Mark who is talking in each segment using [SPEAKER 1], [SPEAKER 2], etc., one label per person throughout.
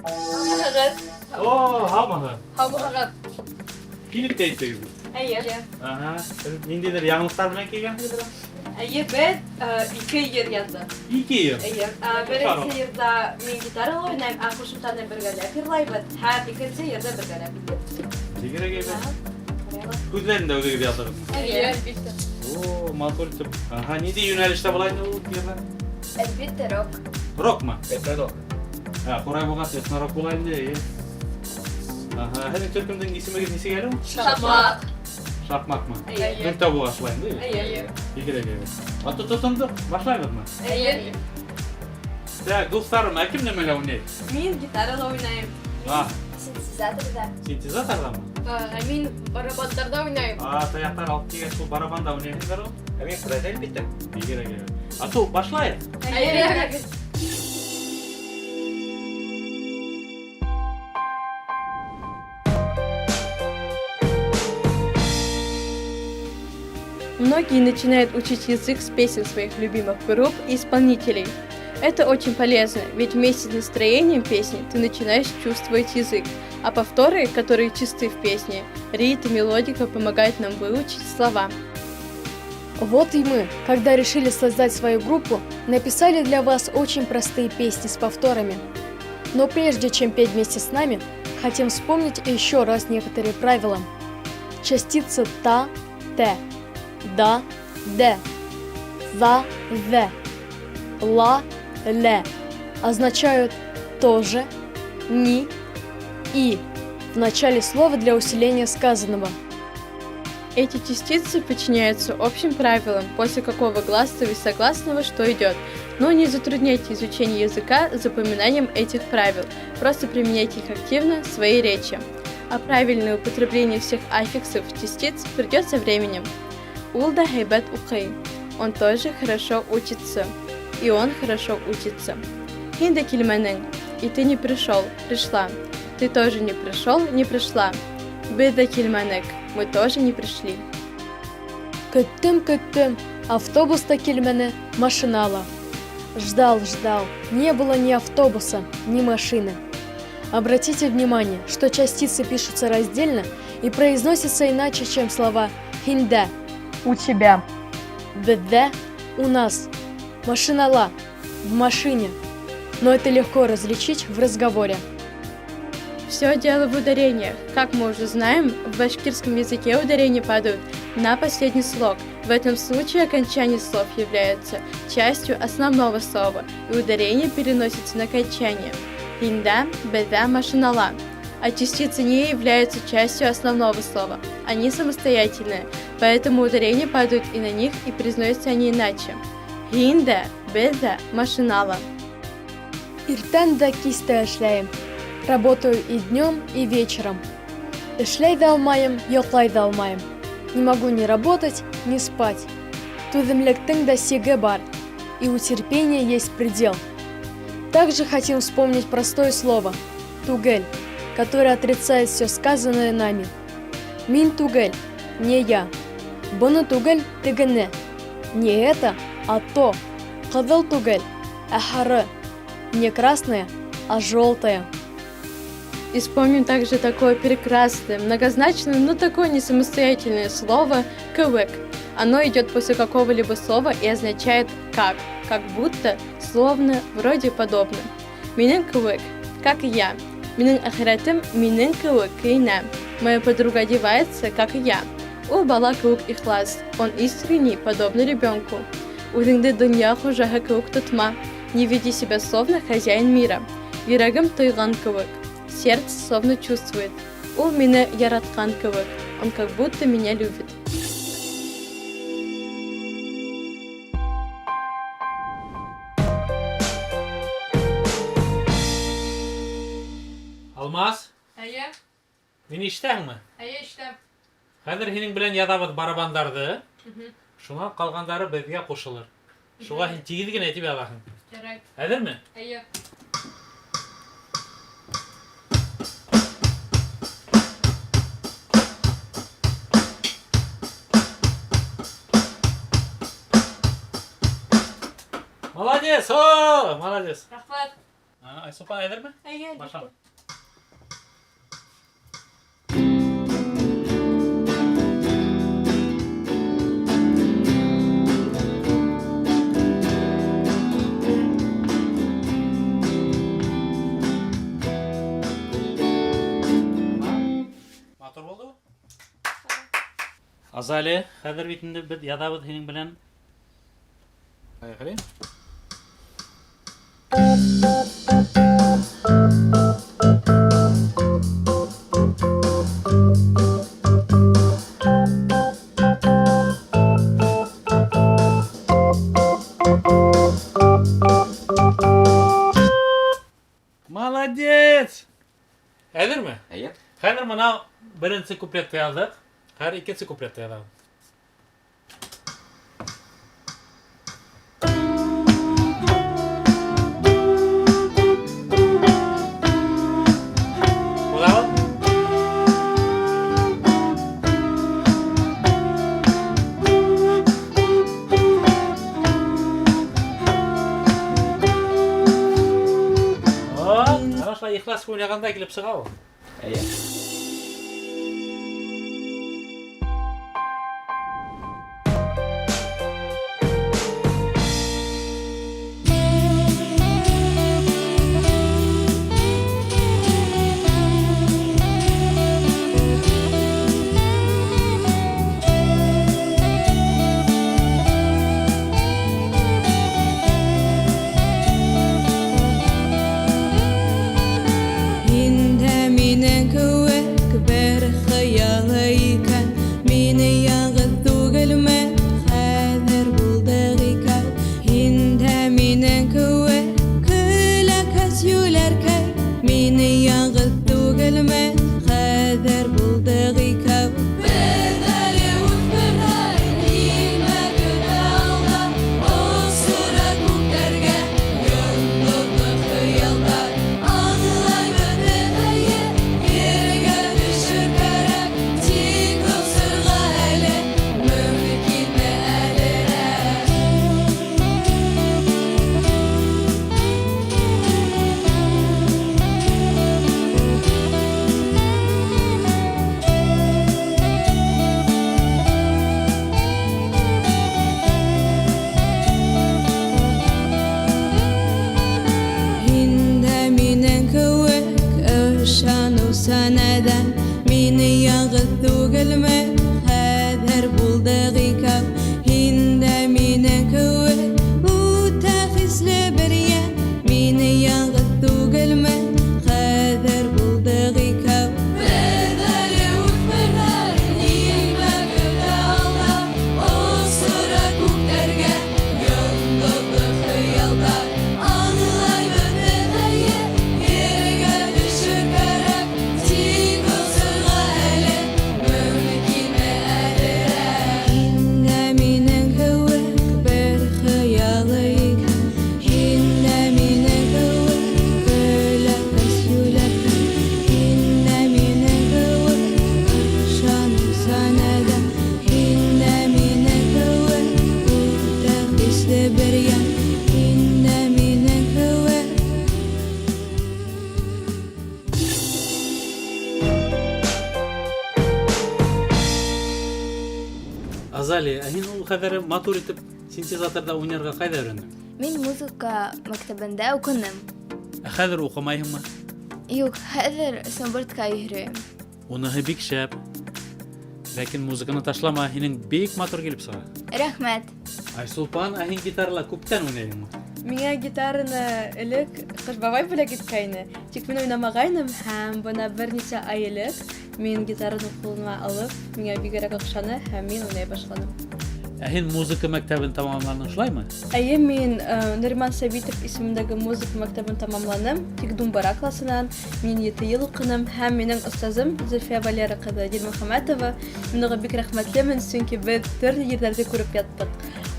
[SPEAKER 1] Һаумыһығыҙ.
[SPEAKER 2] О, һаумыһығыҙ.
[SPEAKER 1] Һаумыһығыҙ.
[SPEAKER 2] Килеп тә әйттегеҙ.
[SPEAKER 1] Әйе.
[SPEAKER 2] Ага. Ниндәйҙер яңылыҡтар менән килгәнһегеҙ?
[SPEAKER 1] Әйе, беҙ ике йыр яҙҙыҡ.
[SPEAKER 2] Ике йыр.
[SPEAKER 1] Әйе. Беренсе йырҙа мин гитарала уйнайым, ә ҡушымтаны бергәләп йырлайбыҙ. Һәм икенсе йырҙы бергәләп биейбеҙ.
[SPEAKER 2] Бигерәк әйбәт. Һүҙҙәрен дә үҙегеҙ яҙҙығыҙмы?
[SPEAKER 1] Әйе, әлбиттә.
[SPEAKER 2] О, матур итеп. Ага, ниндәй йүнәлештә була инде ул йырлар?
[SPEAKER 1] Әлбиттә, рок.
[SPEAKER 2] Рокмы?
[SPEAKER 3] Этнорок.
[SPEAKER 2] Ә, ҡурай булғас, этнорок була инде, әйе. Ага, һеҙҙең төркөмдөң исемегеҙ нисек әле ул?
[SPEAKER 1] Шаҡмаҡ.
[SPEAKER 2] Шаҡмаҡмы?
[SPEAKER 1] Әйе.
[SPEAKER 2] Дүртәү булғас шулай инде.
[SPEAKER 1] Әйе.
[SPEAKER 2] Бигерәк әйбәт. Аты тотондоҡ, башлайбыҙмы?
[SPEAKER 1] Әйе.
[SPEAKER 2] Так, дуҫтарым, ә кем нәмәлә уйнай?
[SPEAKER 1] Мин гитарала уйнайым.
[SPEAKER 2] А,
[SPEAKER 1] Синтезаторҙа.
[SPEAKER 2] синтезаторҙамы?
[SPEAKER 1] Ә мин барабандарҙа уйнайым.
[SPEAKER 2] А, таяҡтар алып килгәс, шул барабанда уйнайһыңдыр ул?
[SPEAKER 3] Ә мин ҡурайҙа, әлбиттә.
[SPEAKER 2] Бигерәк әйбәт. Ату, башлайыҡ.
[SPEAKER 1] Әйе.
[SPEAKER 4] Многие начинают учить язык с песен своих любимых групп и исполнителей. Это очень полезно, ведь вместе с настроением песни ты начинаешь чувствовать язык, а повторы, которые чисты в песне, ритм и мелодика помогают нам выучить слова.
[SPEAKER 5] Вот и мы, когда решили создать свою группу, написали для вас очень простые песни с повторами. Но прежде чем петь вместе с нами, хотим вспомнить еще раз некоторые правила. Частицы «та», «те», «да», «де», «за», «зе», «ла», «ле» означают «тоже», «ни», «и» в начале слова для усиления сказанного.
[SPEAKER 4] Эти частицы подчиняются общим правилам, после какого гласного и согласного что идет. Но не затрудняйте изучение языка запоминанием этих правил, просто применяйте их активно в своей речи. А правильное употребление всех аффиксов частиц придет со временем. Ул да һәйбәт уҡый. Он тоже хорошо учится. И он хорошо учится. Һин дә килмәнең. И ты не пришел, пришла. Ты тоже не пришел, не пришла. Беҙ ҙә килмәнек. Мы тоже не пришли.
[SPEAKER 5] Көттөм, көттөм, автобус та килмәне, машина ла. Ждал, ждал, не было ни автобуса, ни машины. Обратите внимание, что частицы пишутся раздельно и произносятся иначе, чем слова «һиндә» – «у тебя», «беҙҙә» – «у нас», «машинала» – «в машине». Но это легко различить в разговоре.
[SPEAKER 4] Все дело в ударениях. Как мы уже знаем, в башкирском языке ударения падают на последний слог. В этом случае окончание слов является частью основного слова, и ударение переносится на окончание. Һиндә, беҙҙә, машинала. А частицы не являются частью основного слова. Они самостоятельные, поэтому ударения падают и на них, и произносятся они иначе. Һин дә, беҙ ҙә, машинала.
[SPEAKER 5] Иртән дә кис тә эшләйем. Работаю и днем, и вечером. Эшләй ҙә алмайым, йоҡлай ҙа алмайым. Не могу ни работать, ни спать. Түҙемлектең дә сиге бар, и у терпения есть предел. Также хотим вспомнить простое слово «түгел», которое отрицает все сказанное нами. Мин түгел, не я. Быны түгел, тегене. Не это, а то. Ҡыҙыл түгел, ә һары. Не красное, а желтое.
[SPEAKER 4] И вспомним также такое прекрасное, многозначное, но такое не самостоятельное слово «кеүек». Оно идет после какого-либо слова и означает «как», как будто, словно, вроде, подобно. Минең кеүек, как и я. Минең әхирәтем минең кеүек кейенә. Моя подруга одевается, как и я. Ул бала кеүек ихлас, он искренний, подобно ребенку. Үҙеңде донъя хужаһы кеүек тотма. Не веди себя словно хозяин мира. Йөрәгем тойған кеүек. Сердце словно чувствует. Ул мине яраткан кебек. Он как будто меня любит.
[SPEAKER 2] Алмаз,
[SPEAKER 4] Әйе,
[SPEAKER 2] мине ишетәһеңме?
[SPEAKER 4] әйе, ишетәм.
[SPEAKER 2] Хәҙер һинең белән яҙабыҙ барабандарҙы. Шунан ҡалғандары беҙгә ҡушылыр. Шуға һин тигеҙ генә итеп яҙаһың.
[SPEAKER 4] Кәрәк.
[SPEAKER 2] Әҙерме?
[SPEAKER 4] Әйе.
[SPEAKER 2] Молодец! О, молодец.
[SPEAKER 4] Рәхмәт.
[SPEAKER 2] Айсулпан әҙерме?
[SPEAKER 4] Әйе.
[SPEAKER 2] Башлан. Матур булды? Азалия, хәҙер бит инде беҙ яҙабыҙ һинең белән. Поехали. Молодец! Әҙерме?
[SPEAKER 3] Әйе.
[SPEAKER 2] Хәҙер мына беренсе куплетты яҙҙыҡ. Хәҙер икенсе куплетты яҙабыҙ. Булабы? О, ана шулай ихлас уйнағанда килеп сыға ул.
[SPEAKER 3] Әйе.
[SPEAKER 6] Һин дә минең кеүек бер хыялы икән, Мин яңғыҙ түгелмен, хәҙер булдыҡ икәү. Һин дә минең кеүек көләкәс юләркәй, Мин яңғыҙ түгелмен, хәҙер булдыҡ икәү. Беҙ әле үҫмерҙәр, нимә көтә алда? Осора күктәргә йондоҙло хыялдар. Аңлайбыҙ эйе, ергә төшөр кәрәк, Тик осорға әле мөмкинме әлерәк? Һин дә минең кеүек ышаныусан әҙәм, Мин яңғыҙ түгелмен, хәҙер булдыҡ икәү. Һин дә минең кеүек үтә хисле бер йән, Мин яңғыҙ түгелмен, хәҙер булдыҡ икәү. Беҙ әле үҫмерҙәр, нимә көтә алда? Осора күктәргә йондоҙло хыялдар. Аңлайбыҙ эйе, ергә төшөр кәрәк, Тик осорға әле мөмкинме әлерәк? Һин дә минең кеүек бер хыялы икән, Һин дә минең кеүек көләкәс юләркәй, Һин дә минең кеүек ышаныусан әҙәм, Һин дә минең кеүек үтә хисле бер йән, Һин дә минең кеүек.
[SPEAKER 2] Азалия, ә һин ул хәҙер матур итеп синтезаторҙа уйнарға ҡайҙа өйрәндең?
[SPEAKER 7] Мин музыка мәктәбендә уҡыным.
[SPEAKER 2] Ә хәҙер уҡымайһыңмы?
[SPEAKER 7] Юҡ, хәҙер сноубордҡа йөрөйөм.
[SPEAKER 2] Уныһы бик шәп. Ләкин музыканы ташлама, һинең бик матур килеп сыға.
[SPEAKER 7] Рәхмәт.
[SPEAKER 2] Айсулпан, ә һин гитарала күптән уйнайһыңмы?
[SPEAKER 4] Миңә гитараны элек Ҡыш бабай бүләк иткәйне. Тик мин уйнамағайным һәм бына бер нисә ай элек Мин гитараны кулыма алып, миңа бигрәк охшаны һәм мин уйный башланым.
[SPEAKER 2] Ә һин музыка мәктәбен тәмамланың, шулаймы?
[SPEAKER 4] Әйе, мин э, Нариман Сабитов исемендәге музыка мәктәбен тәмамланым, тик думбара классынан мин 7 ел укыным һәм минем остазым Зөлфия Валера кызы Дилмөхәммәтова. Мин аңа бик рәхмәтлемен, чөнки без төрле җирләрдә күреп яттык.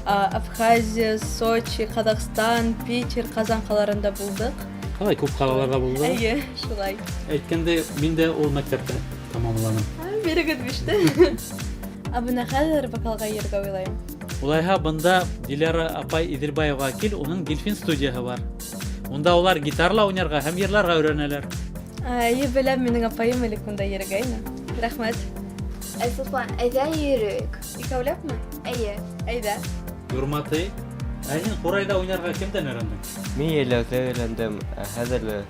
[SPEAKER 4] Абхазия, Сочи, Казахстан, Питер, Казан калаларында булдык.
[SPEAKER 2] Қалай күп қалаларда булдыгыз?
[SPEAKER 4] Әйе, шулай.
[SPEAKER 2] Әйткәндәй, мин дә ул мәктәптә тәмамланым.
[SPEAKER 4] Бирегез биште. Ә менә хәзер вокалга йөрергә уйлыйм.
[SPEAKER 2] Улайһа бында Диляра апай Иделбаева кил, уның Дельфин студияһы бар. Унда улар гитарла уйнарга һәм йырларга өйрәнәләр.
[SPEAKER 4] Әйе, беләм, минең апаем элек монда йөргәйне. Рәхмәт.
[SPEAKER 7] Айсулпан, әйдә йөрик.
[SPEAKER 4] Икәүләпме?
[SPEAKER 7] Әйе.
[SPEAKER 4] Әйдә.
[SPEAKER 2] Юрматы, ә һин курайда уйнарга кемдән өйрәндең?
[SPEAKER 3] Мин йәйләүҙә өйрәндем, ә хәҙер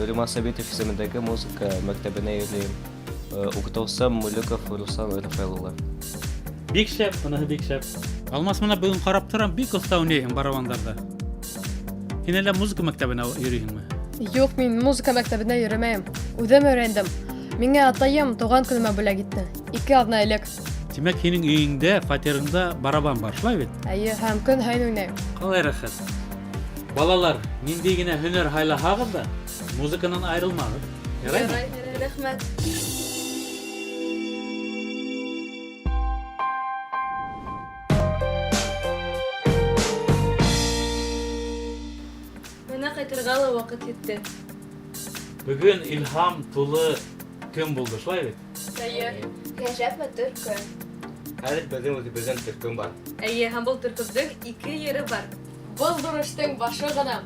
[SPEAKER 3] Римас Сабитов исемендәге музыка мәктәбенә йөрөйөм. Уҡытыусым Мулюков Руслан Рафаэл улы.
[SPEAKER 2] Бик шәп, быныһы бик шәп. Алмас менә бүген карап торам, бик оста уйныйһың барабандарда. Һин әллә музыка мәктәбенә йөрөйһеңме?
[SPEAKER 5] Юк, мин музыка мәктәбенә йөрөмәйем. Үҙем өйрәндем. Миңа атайым туған көнөмә бүләк итте. Ике аҙна элек.
[SPEAKER 2] Тимәк, һинең өйөңдә, фатирыңда барабан бар, шулай бит?
[SPEAKER 5] Әйе, һәм көн һайын уйнайым.
[SPEAKER 2] Ҡалай рәхәт. Балалар, ниндәй генә һөнәр һайлаһағыҙ ҙа, музыканан айырылмағыҙ. Яраймы?
[SPEAKER 4] Рәхмәт. Менә кайтырга ла вакыт җитте.
[SPEAKER 2] Бөгөн илһам тулы көн булды, шулай бит?
[SPEAKER 4] Әйе.
[SPEAKER 7] Гаҗәп матур көн.
[SPEAKER 3] Хәҙер беҙҙең үҙебеҙҙең төркөм бар.
[SPEAKER 1] Әйе, һәм был төркөмдөң ике ере бар.
[SPEAKER 5] Был ҙур эштең башы ғына.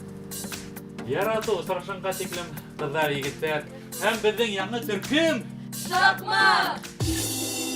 [SPEAKER 2] Яратыу осрашҡанға тиклем, ҡыҙҙар, егеттәр, һәм беҙҙең яңы төркөм
[SPEAKER 4] Шаҡмаҡ!